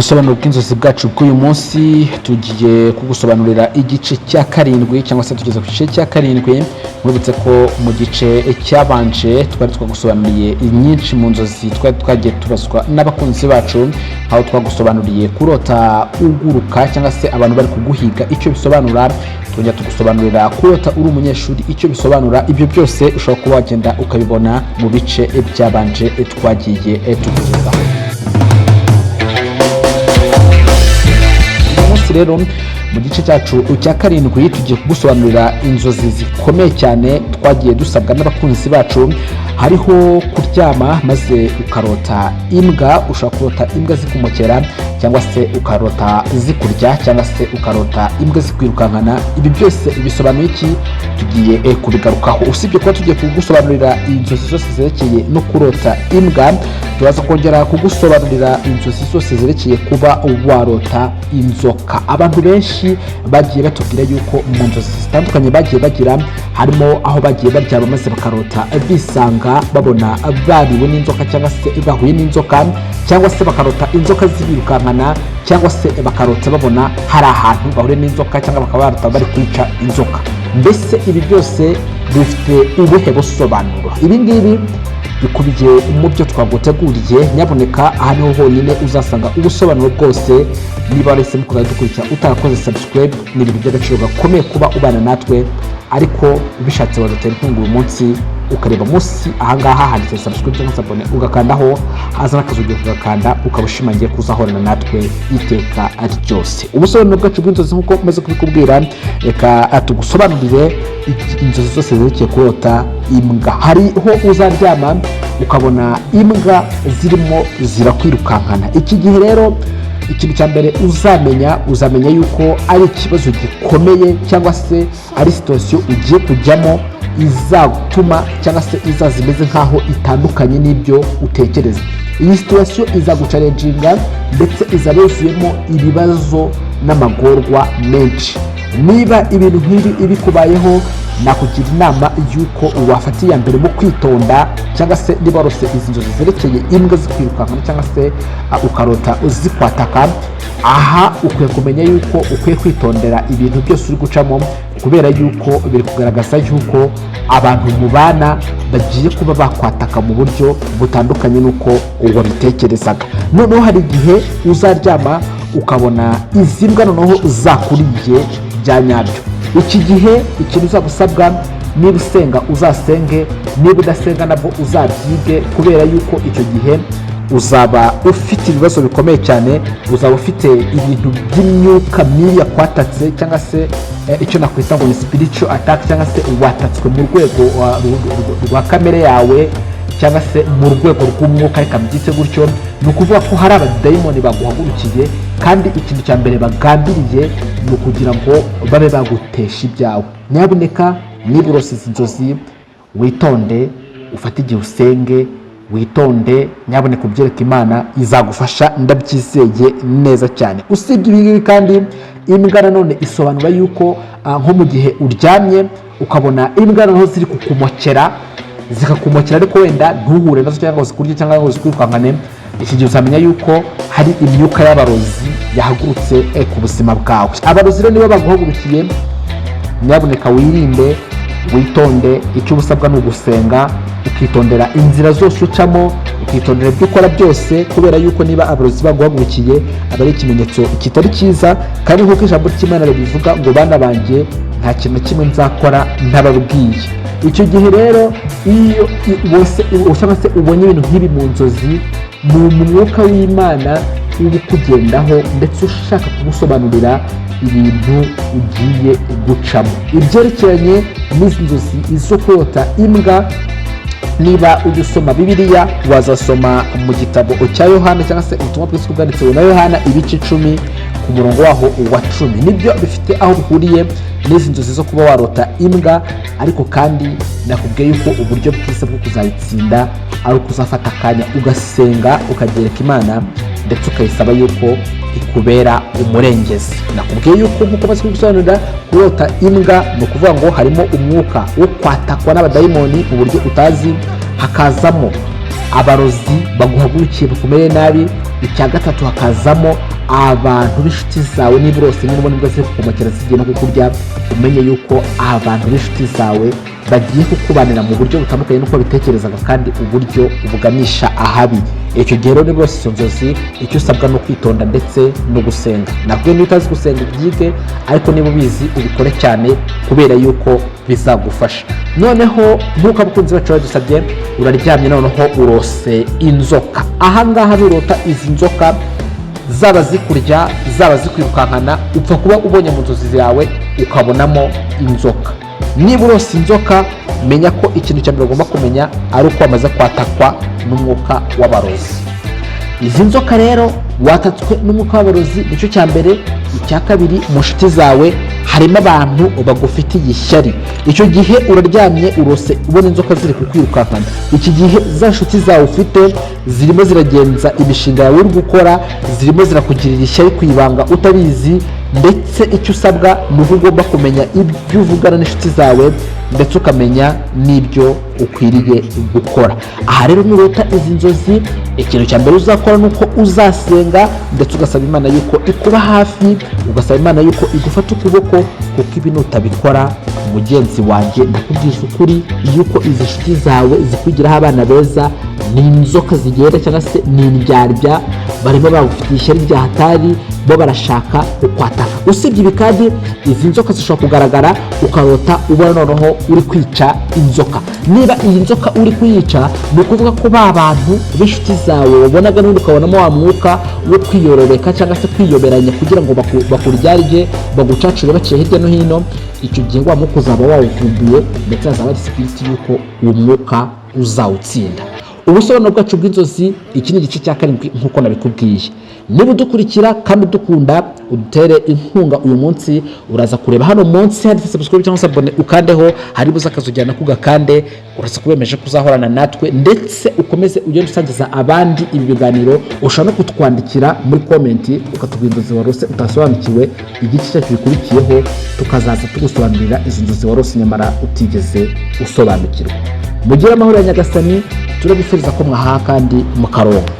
Ubusobanuro bw'inzozi bwacu bw'uyu munsi, tugiye kugusobanurira igice cya karindwi, cyangwa se tugeze ku gice cya karindwi. Mwibutse ko mu gice cyabanje twari twagusobanuriye nyinshi mu nzozi twari twagiye tubazwa n'abakunzi bacu, aho twagusobanuriye kurota uguruka cyangwa se abantu bari kuguhiga icyo bisobanura, twongera tugusobanurira kurota uri umunyeshuri icyo bisobanura. Ibyo byose ushobora kuba wagenda ukabibona mu bice byabanje twagiye tukugezaho. Uyu munsi rero, mu gice cyacu cya karindwi, tugiye kugusobanurira inzozi zikomeye cyane twagiye dusabwa n'abakunzi bacu. Hariho kuryama maze ukarota imbwa. Ushobora kurota imbwa zikumokera, cyangwa se ukarota zikurya, cyangwa se ukarota imbwa zikwirukankana. Ibi byose bisobanuye iki? Tugiye kubigarukaho. Usibye kuba tugiye kugusobanurira inzozi zose zerekeye no kurota imbwa, turaza kongera kugusobanurira inzozi zose zerekeye kuba warota inzoka. Abantu benshi bagiye batubwira yuko mu nzozi zitandukanye bagiye bagira, harimo aho bagiye baryama maze bakarota bisanga babona bariwe n'inzoka, cyangwa se bahuye n'inzoka, cyangwa se bakarota inzoka zibirukankana, cyangwa se bakarota babona hari ahantu bahuriye n'inzoka, cyangwa bakaba barota bari kwica inzoka. Mbese ibi byose bifite ubuhe busobanuro? Ibi ngibi bikubiye mu byo twaguteguriye. Nyaboneka, aha niho honyine uzasanga ubusobanuro bwose. Niba wahisemo kuzajya dukurikira utarakoze subscribe, ni ibintu by'agaciro gakomeye kuba ubana natwe, ariko ubishatse wadutera inkunga uyu munsi, ukareba munsi ahangaha handitse subscribe cyangwa se abone, ugakandaho, haza n'akazogera ukagakanda, ukaba ushimangiye kuzahorana natwe iteka ryose. Ubusobanuro bwacu bw'inzozi, nk'uko maze kubikubwira, reka tugusobanurire inzozi zose zerekeye kurota imbwa. Hariho uzaryama ukabona imbwa zirimo zirakwirukankana. Iki gihe rero, ikintu cya mbere uzamenya, uzamenya yuko ari ikibazo gikomeye, cyangwa se ari situation ugiye kujyamo izatuma cyangwa se izaza imeze nk'aho itandukanye n'ibyo utekereza. Iyi situation izaguchallenginga, ndetse izaba yuzuyemo ibibazo n'amagorwa menshi. Niba ibintu nk'ibi bikubayeho, nakugira inama y'uko wafata iya mbere mu kwitonda, cyangwa se niba warose izi nzozi zerekeye imbwa zikwirukankana, cyangwa se ukarota zikwataka, aha ukwiye kumenya yuko ukwiye kwitondera ibintu byose uri gucamo, kubera yuko biri kugaragaza yuko abantu mubana bagiye kuba bakwataka mu buryo butandukanye n'uko wabitekerezaga. Noneho hari igihe uzaryama ukabona izi mbwa noneho zakuriye bya nyabyo. Iki gihe ikintu uzagusabwa, niba usenga uzasenge, niba udasenga nabwo uzabyige, kubera yuko icyo gihe uzaba ufite ibibazo bikomeye cyane, uzaba ufite ibintu by'imyuka mibi yakwatatse, cyangwa se icyo nakwita ngo ni spiritual attack, cyangwa se watatswe mu rwego rwa kamere yawe, cyangwa se mu rwego rw'umwuka, reka mbyite gutyo. Ni ukuvuga ko hari abadayimoni baguhagurukiye, kandi ikintu cya mbere bagambiriye ni ukugira ngo babe bagutesha ibyawe. Nyabuneka, niba urose izi nzozi, witonde, ufate igihe usenge, witonde. Nyabuneka ubyereke Imana, izagufasha, ndabyizeye neza cyane. Usibye ibi ngibi kandi, imbwa nanone isobanura yuko nko mu gihe uryamye ukabona imbwa noneho ziri kukumokera, zikakumokera ariko wenda ntuhure nazo, cyangwa ngo zikurye, cyangwa ngo zikwirukankane, iki gihe uzamenya yuko hari imyuka y'abarozi yahagurutse ku buzima bwawe. Abarozi rero niba baguhagurukiye, nyabuneka wirinde, witonde. Icyo uba usabwa ni ugusenga, ukitondera inzira zose ucamo, ukitondera ibyo ukora byose, kubera yuko niba abarozi baguhagurukiye aba ari ikimenyetso kitari cyiza. Kandi nk'uko ijambo ry'Imana ribivuga ngo: "Bana banjye, nta kintu na kimwe nzakora ntababwiye." Icyo gihe rero, iyo wose cyangwa se ubonye ibintu nk'ibi mu nzozi, ni umwuka w'Imana uba ukugendaho, ndetse ushaka kugusobanurira ibintu ugiye gucamo. Ibyerekeranye n'izi nzozi zo kurota imbwa, niba ujya usoma Bibiliya, wazasoma mu gitabo cya Yohana, cyangwa se Ubutumwa bwiza bwanditsewe na Yohana, ibice 10, ku murongo waho wa 10. Nibyo bifite aho bihuriye n'izi nzozi zo kuba warota imbwa. Ariko kandi nakubwiye yuko uburyo bwiza bwo kuzayitsinda ari uko uzafata akanya ugasenga, ukagereka Imana, ndetse ukayisaba yuko ikubera umurengezi. Nakubwiye yuko, nk'uko maze kubigusobanurira, kurota imbwa ni ukuvuga ngo harimo umwuka wo kwatakwa n'abadayimoni mu buryo utazi, hakazamo abarozi baguhagurukiye bakumereye nabi, icya gatatu hakazamo Abantu b'inshuti zawe, niba urose niba ubona imbwa ziri kukumokera zigiye no kukurya, umenye yuko abantu b'inshuti zawe bagiye kukubanira mu buryo butandukanye n'uko babitekerezaga, kandi uburyo buganisha ahabi. Icyo gihe rero, niba urose izo nzozi, icyo usabwa ni ukwitonda ndetse no gusenga. Nabwo niba utazi gusenga ubyige, ariko niba ubizi ubikore cyane, kubera yuko bizagufasha. Noneho nk'uko abakunzi bacu badusabye, uraryamye noneho urose inzoka. Ahangaha nurota izi nzoka, zaba zikurya, zaba zikwirukankana, upfa kuba ubonye mu nzozi zawe ukabonamo inzoka. Niba urose inzoka, menya ko ikintu cya mbere ugomba kumenya ari uko wamaze kwatakwa n'umwuka w'abarozi. Izi nzoka rero, watatswe n'umwuka w'abarozi, nicyo cya mbere. Icya kabiri, mu nshuti zawe harimo abantu bagufitiye ishyari. Icyo gihe uraryamye urose ubona inzoka ziri kukwirukankana. Iki gihe za nshuti zawe ufite zirimo ziragenza imishinga yawe uri gukora, zirimo zirakugirira ishyari ku ibanga utabizi. Ndetse icyo usabwa ni uko ugomba kumenya ibyo uvugana n'inshuti zawe, ndetse ukamenya n'ibyo ukwiriye gukora. Aha rero, nurota izi nzozi, ikintu cya mbere uzakora ni uko uzasenga, ndetse ugasaba Imana yuko ikuba hafi, ugasaba Imana yuko igufata ukuboko, kuko ibi nutabikora, mugenzi wanjye, ndakubwiza ukuri yuko izi nshuti zawe zikwigiraho abana beza ni inzoka zigenda cyangwa se ni indyarya. Barimo bagufitiye ishyari rya hatari, bo barashaka kukwataka. Usibye ibi kandi, izi nzoka zishobora kugaragara ukarota ubona noneho uri kwica inzoka. Niba iyi nzoka uri kuyica, ni ukuvuga ko ba bantu b'inshuti zawe wabonaga n'ubundi ukabonamo wa mwuka wo kwiyororeka cyangwa se kwiyoberanya kugira ngo bakuryarye, bagucacure baciye hirya no hino, icyo gihe wa mwuka uzaba wawuvumbuye, ndetse hazaba hari spirit y'uko uwo mwuka uzawutsinda. Ubusobanuro bwacu bw'inzozi, iki ni igice cya karindwi nk'uko nabikubwiye. Niba udukurikira kandi udukunda, udutere inkunga uyu munsi. Uraza kureba hano munsi handitse subscribe cyangwa se abonner, ukandeho. Hari buze akazujyana ku gakande. Uraza kubemeje kuzahorana natwe, ndetse ukomeze ugende usangiza abandi ibi biganiro. Ushobora no kutwandikira muri comment, ukatubwira inzozi warose utasobanukiwe. Igice cyacu gikurikiyeho tukazaza tugusobanurira izo nzozi warose nyamara utigeze usobanukirwa. Mugire amahoro ya Nyagasani. Turabifuriza ko mwahaha kandi mukaronka.